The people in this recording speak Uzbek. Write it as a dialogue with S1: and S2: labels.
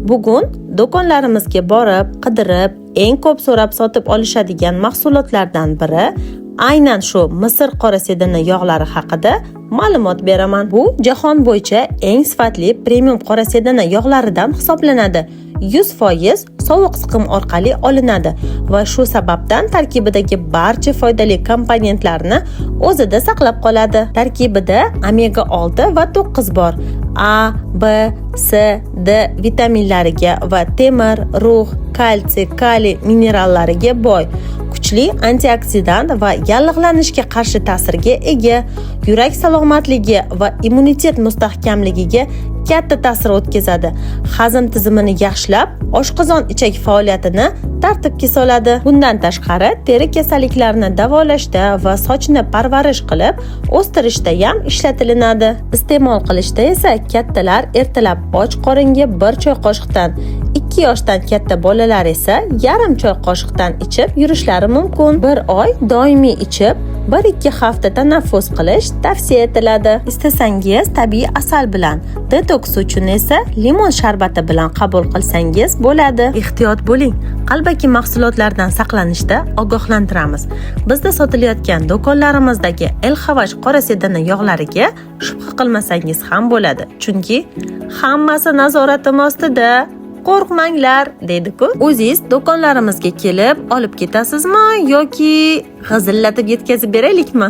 S1: Bugun do'konlarimizga borib, qidirib, eng ko'p so'rab sotib olishadigan mahsulotlardan biri aynan shu Misr qora sedana yog'lari haqida ma'lumot beraman. Bu jahon bo'yicha eng sifatli premium qora sedana yog'laridan hisoblanadi. 100% sovuq siqim orqali olinadi va shu sababdan tarkibidagi barcha foydali komponentlarni o'zida saqlab qoladi. Tarkibida omega 6 va 9 bor. A, B, C, D vitaminlariga va temir, rux, kalsiy, kaliy minerallariga boy. Kuchli antioksidant va yallig'lanishga qarshi ta'sirga ega, yurak salomatligi va immunitet mustahkamligiga katta ta'sir o'tkazadi. Hazm tizimini yaxshilab, oshqozon ichak faoliyatini tartibga soladi. Bundan tashqari, teri kasalliklarini davolashda va sochni parvarish qilib o'stirishda ham ishlatilinadi. Iste'mol qilishda esa kattalar ertalab och qoringa 1 choy qoshiqdan, 2 yoshdan katta bolalar esa yarim choy qoshiqdan ichib yurishlari mumkin. Bir oy doimiy ichib, 1-2 hafta tanaffus qilish tavsiya etiladi. Istasangiz tabiiy asal bilan, detoks uchun esa limon sharbati bilan qabul qilsangiz bo'ladi. Ehtiyot bo'ling. Qalbaki mahsulotlardan saqlanishda ogohlantiramiz. Bizda sotilayotgan do'konlarimizdagi El Xavaj qora sedana yog'lariga shubha qilmasangiz ham bo'ladi. Chunki hammasi nazoratim ostida. Qo'rqmanglar, deydi-ku. O'zingiz do'konlarimizga kelib olib ketasizmi yoki g'izillatib yetkazib beraylikmi?